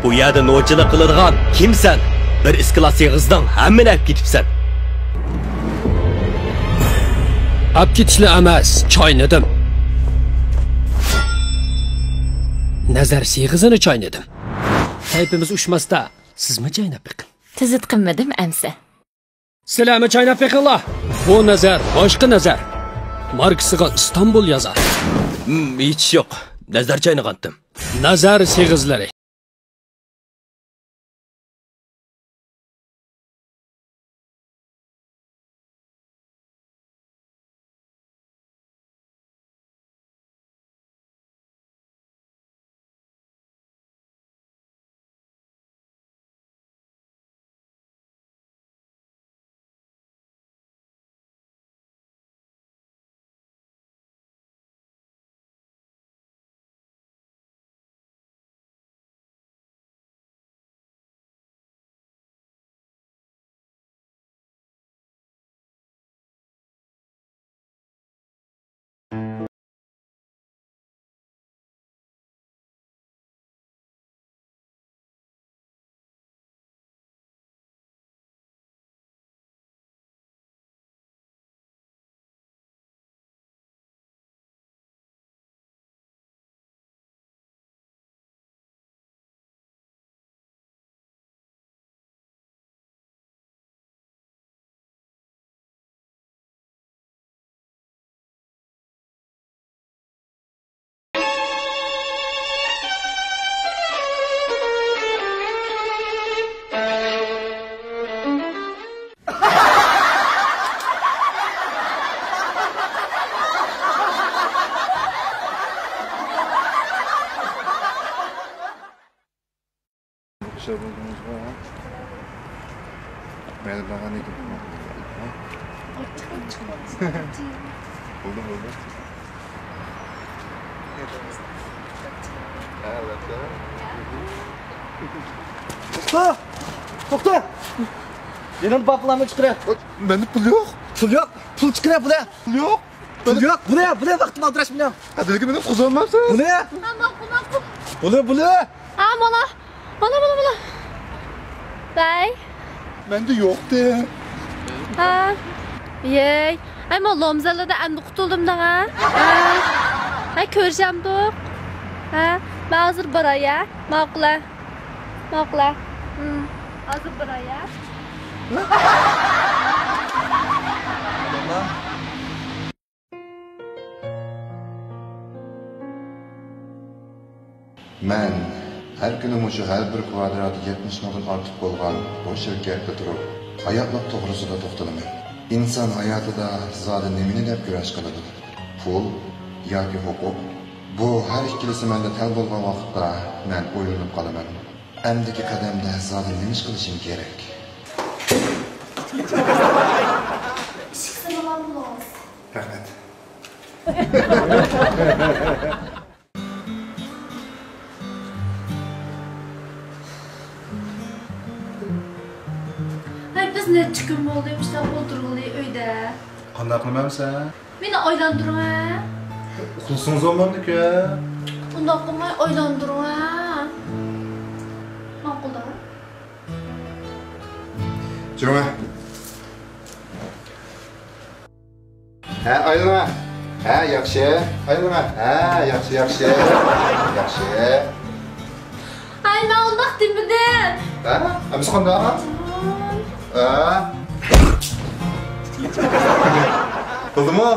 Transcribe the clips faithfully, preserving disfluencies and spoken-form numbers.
بۇ يەردە نوچىلىق قىلىدىغان كىمسەن؟ بىر ئىس كىلاس ئېغىزدىڭ، ھەممىنى ئەپ كېتىپسەن. ئەپ كېتىشلا ئەمەس، چاينىدىم. نەزەر سېغىزىنى چاينىدىم. كەيپىمىز ئۇشماستا، سىزمۇ چايناپ بېقىڭ. تۈزۈت قىلمىدىم ئەمسە. سىلەرمۇ چايناپ بېقىڭلار. بۇ نەزەر باشقا نەزەر. ماركىسىغا ئىستانبۇل يازار. ھىم، ھېچ ئىش يوق. نەزەر چاينىغانتىم. نەزەر سېغىزلىرى. خۇشال بولدىڭىزغۇ؟ مەيلى، بارغاندىن كېيىن. بولدى، بولدى. توختا! توختا! يەنە بار پۇللارنى چىقىرە. مەندە پۇل يوق. پۇل يوق. پۇل چىقىرە، پۇل. پۇل يوق. پۇل يوق. بۇنى، بۇنى ۋاقتىم ئالدىراش مېنىڭ. ھە، بىلگە مېنى قوزغالمامسىز؟ بۇنى. ھە، ماقۇل، ماقۇل. بۇنى، بۇنى. ھە، مانا. مانا، مانا، مانا. باي. مەندە يوقتى. ھە. يەي. ئەي، مانا لومزالىدا ئەمدى قۇتۇلدۇم دەڭە. ھە. ھە، كۆرۈشەمدۇق. ھە. مەن ھازىر باراي، ھە. ماقۇل، ھە. ماقۇل، ھە. ھىم. ھازىر باراي، ھە. مەن ھەر كۈنى مۇشۇ ھەر بىر كۋادرات يەتمىش مىڭدىن ئارتۇق بولغان بۇ شىركەتتە تۇرۇپ، ھاياتلىق توغرىسىدا توختىلىمەن. ئىنسان ھاياتىدا زادى نېمىنى دەپ كۈرەش قىلىدۇ؟ پۇل ياكى ھوقۇق؟ بۇ ھەر ئىككىلىسى مەندە تەل بولغان ۋاقىتتا مەن ئويلىنىپ قالىمەن. ئەمدىكى قەدەمدە زادى نېمە ئىش قىلىشىم كېرەك؟ ئىشىك سىرلىغان بولۇڭىز. رەھمەت. ھەي، بىز نەچچە كۈن بولدى مۇشۇنداق ئولتۇرغىلى ئۆيدە. قانداق قىلىمەن سەن؟ مېنى ئايلاندۇرۇڭ ھە. ئۇخلىسىڭىز بولمامدىكەن؟ ئۇنداق قىلماي ئايلاندۇرۇڭ ھە. ماقۇل دا. جۈرۈڭە. ھە، ئايلىنىڭە. ھە، ياخشى. ئايلىنىڭە. ھە، ياخشى، ياخشى. ياخشى. ھاي، مەن ئۇنداق دېمىدىم. ھە؟ ئەمىسە قانداق؟ ھە؟ بولدىمۇ؟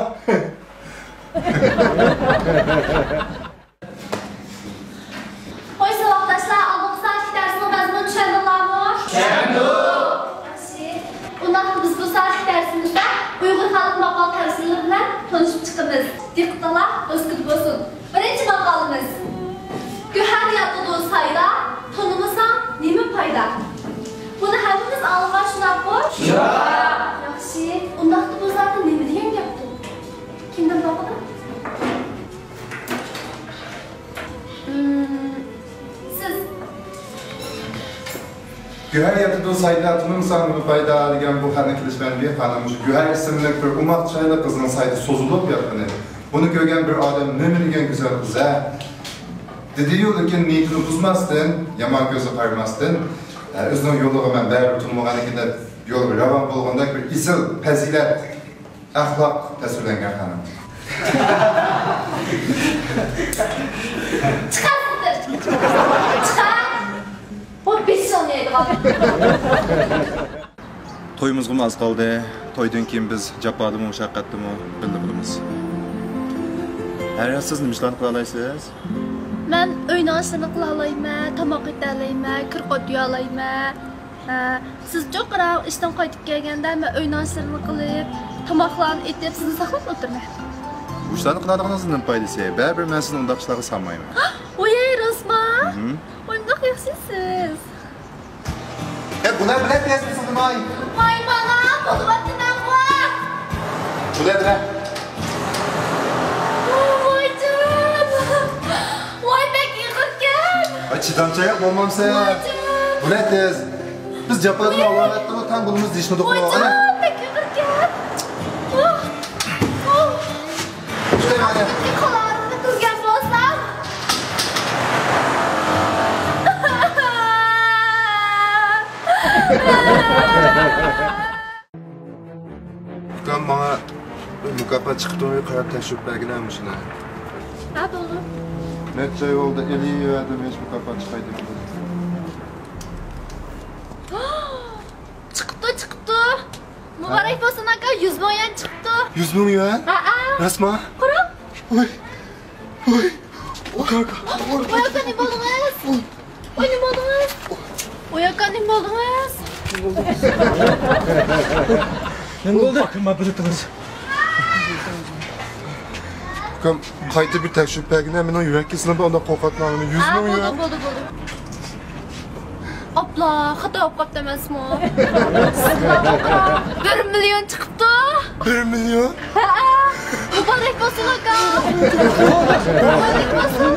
خوش، ساۋاقداشلار، ئالدىنقى سائەتلىك دەرسنىڭ مەزمۇنىنى چۈشەندىڭلارمۇ؟ چۈشەندۇق. ياخشى. ئۇنداقتا بىز بۇ سائەتلىك دەرسىمىزدە ئۇيغۇر خەلق ماقال-تەمسىللىرى بىلەن تونۇشۇپ چىقىمىز. دىققىتىڭلار دوسكىدا بولسۇن. بىرىنچى ماقالىمىز. گۆھەر ياتىدۇ سايدا، تونۇمىساڭ نېمە پايدا؟ بۇنى ھەممىمىز ئاڭلىغان، شۇنداققۇ؟ شۇنداق. ياخشى، ئۇنداقتا بۇ زادى نېمە دېگەن گەپتۇ؟ كىمدىن باقىدۇ؟ مم، سىز. گۆھەر ياتىدۇ سايدا، تونۇمىساڭ نېمە پايدا دېگەن بۇ خەتنىڭ كېلىش مەنبىيى خانىم مۇشۇ گۆھەر ئىسىملىك بىر ئوماق چىرايلىق قىزنىڭ سايدا سوزۇلۇپ ياتقىنى. بۇنى كۆرگەن بىر ئادەم نېمە دېگەن گۈزەل قىز-ھە! ئىدىيە يولىدىكى نىيىتىنى بۇزماستىن، يامان كۆزگە قارىماستىن، ئە، ئۆزىنىڭ يولىغا مەن بەرىبىر تۇرمىغانىكىن دەپ يولغا راۋان بولغاندەك بىر ئېسىل پەزىلەت، ئەخلاق تەسۋىرلەنگەن خانىم. چىقار سىزدىن! چىقار! بۇ بېشىڭنى يەيدىغان. تويىمىزغىمۇ ئاز قالدى. تويدىن كېيىن بىز جاپادىمۇ، مۇشەققەتتىمۇ بىللە بولىمىز. ھەررىيەت، سىز نېمە ئىشلارنى قىلالايسىز؟ مەن ئۆينىڭ ئىشلىرىنى قىلالايمەن، تاماق ئېتەلەيمەن، كىر-قوت يۇيالايمەن. ھە، سىزچۇ قاراڭ، ئىشتىن قايتىپ كەلگەندە مەن ئۆينىڭ ئىشلىرىنى قىلىپ، تاماقلارنى ئېتىپ، سىزنى ساقلاپ ئولتۇرىمەن. بۇ ئىشلارنى قىلىدىغىنىڭىزنىڭ نېمە پايدىسى؟ بەرىبىر مەن سىزنى ئۇنداق ئىشلارغا سالمايمەن. ۋاي، راستما؟ مھم. ۋاي، ئۇنداق ياخشىسىز. ئە، بۇلار بىلەت دېيەسمىسىڭ نېماي؟ ۋاي، مانا، بولۇۋاتىمەنغۇ. بۇلار بىلەت. ۋايجان! ۋاي، بەك ئېغىركەن. ئاي، چىدامچانراق بولمامسەن؟ ۋايجان! بۇلەت دېيەس. بىز جاپادىن ئالاۋەتتىمۇ تەڭ بولىمىز دېيىشمىدۇقمۇ؟ ۋايجان، بەك ئېغىركەن. ئۇھ، ئۇھ. چىقاي مانا. قالارىمنى كۆرگەن بولسام. ئۇكام، ماڭا بىر مۇكاپات چىقىپتۇ، قاراپ تەكشۈرۈپ بەرگىنە مۇشۇنى. ھە، بولدى. نەچچە ئاي بولدى، ئېلىۋەردىم، ھېچ مۇكاپات چىقاي دېمىدى. چىقىپتۇ، چىقىپتۇ. مۇبارەك بولسۇن، ئاكا، يۈز مىڭ يۈەن چىقىپتۇ. يۈز مىڭ يۈەن؟ ھەئە. راستما؟ قاراڭ. ۋاي. ۋاي. ئاكا، ئاكا. ۋاي، ئاكا، نېمە بولدىڭىز؟ ۋاي، نېمە بولدىڭىز؟ ۋاي، ئاكا، نېمە بولدىڭىز؟ نېمە بولدى؟ ئاكا، ماڭا بىلىتىڭىز. ئۇكام، قايتا بىر تەكشۈرۈپ بەرگىنە، مېنىڭ يۈرەك كېسىلىم بار، ئۇنداق قورقاتتىم. يۈز مىڭ يۈەن. بولدى، بولدى، بولدى. ئاپلا، خاتا بولۇپ قاپتۇ ئەمەسمۇ؟ بىر مىليون چىقىپتۇ. بىر مىليون؟ ھەئە. مۇبارەك بولسۇن، ئاكا. مۇبارەك بولسۇن.